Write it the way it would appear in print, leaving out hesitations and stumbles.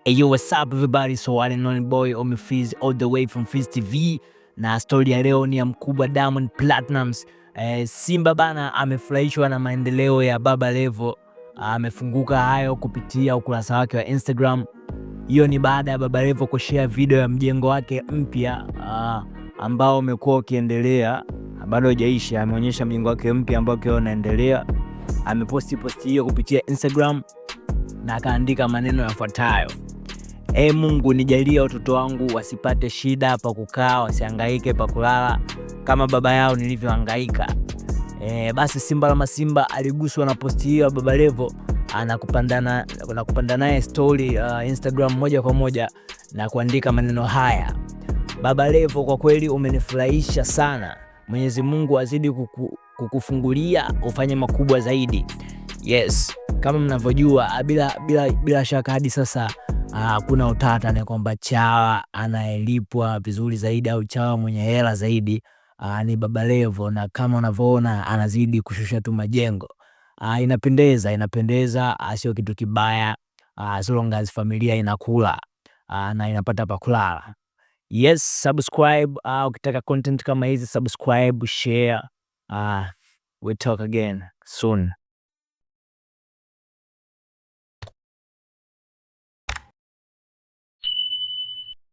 Hey, yo, what's up everybody? So one and only boy Ommy Fizz all the way from Fizz TV, na stori ya leo ni ya mkubwa Diamond Platnumz. Simba bana amefurahishwa na maendeleo ya Baba Levo. Amefunguka hayo kupitia ukurasa wake wa Instagram. Hiyo ni baada ya Baba Levo kushare video ya mjengo wake mpya ambao umekuwa ukiendelea, bado hujaisha. Ameonyesha mjengo wake mpya ambao ukiwa unaendelea. Ameposti posti hiyo kupitia Instagram na akaandika maneno yafuatayo: E Mungu, nijalie watoto wangu wasipate shida pa kukaa, wasihangaike pa kulala kama baba yao nilivyohangaika. Basi Simba la Masimba aliguswa na posti hiyo ya Baba Levo na kupanda naye story Instagram moja kwa moja na kuandika maneno haya: Baba Levo, kwa kweli umenifurahisha sana. Mwenyezi Mungu azidi kukufungulia ufanye makubwa zaidi. Yes, kama mnavyojua bila shaka hadi sasa kuna utata ni kwamba chawa anayelipwa vizuri zaidi au chawa mwenye hela zaidi ni Baba Levo, na kama unavyoona anazidi kushusha tu majengo. Inapendeza, inapendeza, sio kitu kibaya, so long as familia inakula na inapata pa kulala. Yes, subscribe ukitaka content kama hizi, subscribe, share. We talk again soon.